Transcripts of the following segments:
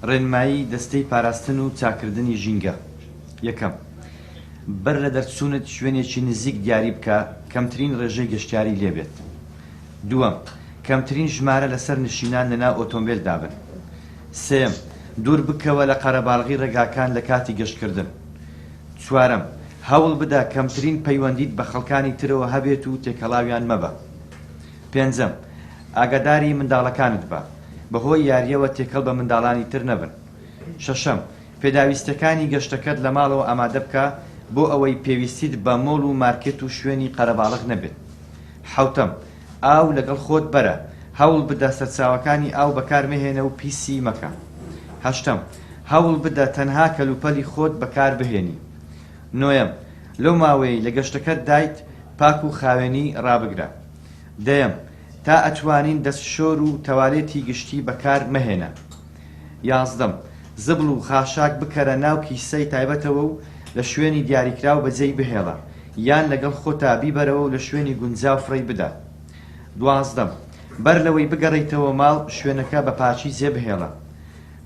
ڕێنمایی دەستەی پاراستن و چاککردنی ژینگە یەکەم، بەر لە دەرچوونت شوێنێکی نزیک دیاری بکە کەمترین ڕێژەی گەشتیاری لێ بێت. دووەم، کەمترین ژمارە لە سەرنشینان لەناو ئۆتۆمبێلدا بن. سێیەم، دوور بکەوە لە قەرەباڵغی ڕێگاکان لە کاتی گەشتکردن. چوارەم، هەوڵ بدە کەمترین پەیوەندیت بە خەڵکانی ترەوە هەبێت و تێکەڵاویان مەبە. پێنجەم، ئاگاداری منداڵەکانت بە، بەهۆی یارییەوە تێکەڵ بە منداڵانی تر نەبن. شەشەم، پێداویستیەکانی گەشتەکەت لە ماڵەوە ئامادە بکە بۆ ئەوەی پێویستیت بە مۆڵ و مارکێت و شوێنی قەرەباڵغ نەبێت. حەوتەم، ئاو لەگەڵ خۆت بەرە، هەوڵ بدە سەرچاوەکانی ئاو بەکار مەهێنە و پیسی مەکە. هەشتەم، هەوڵ بدە تەنها کەلوپەلی خۆت بەکار بهێنی. نۆیەم، لەو ماوەیەی لە گەشتەکەتدایت پاک و خاوێنی ڕابگرە. دەیەم، تا ئەتوانین دەستشۆر و تەوالێتی گشتی بەکار مەهێنە. یازدەم، زبڵ و خاشاک بکەرە ناو کیسەی تایبەتەوە و لە شوێنی دیاریکراو بەجێی بهێڵە یان لەگەڵ خۆتا بیبەرەوە و لە شوێنی گونجاو فڕێی بدە. دوازدەم، بەر لەوەی بگەڕێیتەوە ماڵ شوێنەکە بە پاکی جێبهێڵە.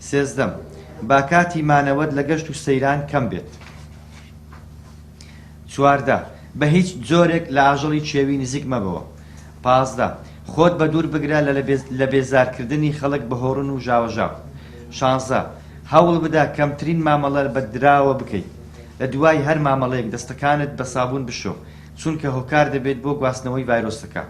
سێزدەم، با کاتی مانەوەت لە گەشت و سەیران کەم بێت. 14، بە هیچ جۆرێک لە ئاژەڵی کێوی نزیک مەبەوە. 15، خۆت بە دوور بگرە لە لە بێزارکردنی خەڵک بە هۆڕن و ژاوەژاو. 16، هەوڵ بدە کەمترین مامەڵە بە دراوە بکەیت. لە دوای هەر مامەڵەیەک دەستەکانت بە سابوون بشۆ، چونکە هۆکار دەبێت بۆ گواستنەوەی ڤایرۆسەکە.